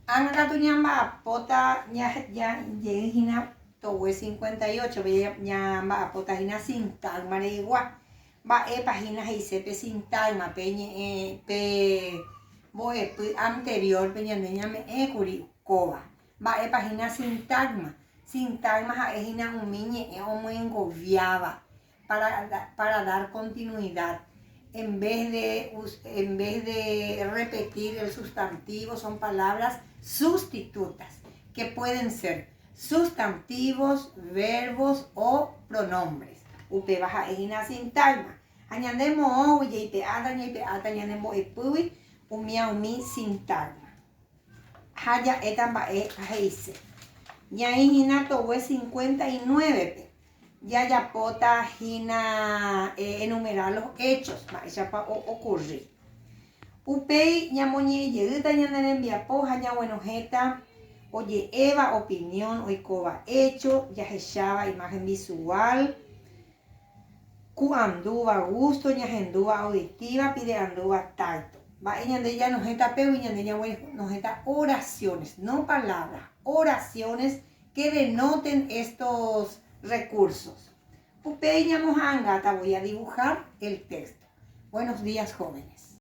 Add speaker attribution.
Speaker 1: Ág̃a katu ñamba'apóta jey hína togue 58 pe ñamba'apóta hína sintagma rehegua. Mba'épa hína he'ise pe sintagma pe ñe'ẽ pe mbo'epy anterior-pe ñande ñame'ẽkuri kóva. Mba'épa hína sintagma? Sintagma ha'e hína umi ñe'ẽ omyengoviáva para, para dar continuidad. En vez de, en vez de repetir el sustantivo, son palabras sustitutas que pueden ser sustantivos, verbos o pronombres. Upéva ha'e hína sintagma. Ha ñande moõgui jaipe'áta ñaipe'áta ñane mbo'epýgui umía umi sintagma. Ha ja'éta mba'e he'ise. Ñaĩ hína togue 59-pe. Jajapóta hína enumerar los hechos, mba'éichapa ocurri. Upéi ñamoñe'ẽ jeýta ñane rembiapo ha ñaguenohẽta oje'éva opinión oikóva hecho, jahecháva imagen visual, ku'andúva gusto, ñahendúva auditiva, pide'andúva tacto. Mba'e ñande janohẽta pégui ñande ñaguenohẽta oraciones, no palabras, oraciones que denoten estos recursos. Upéi ñamoha'angáta voy a dibujar el texto. Buenos días jóvenes.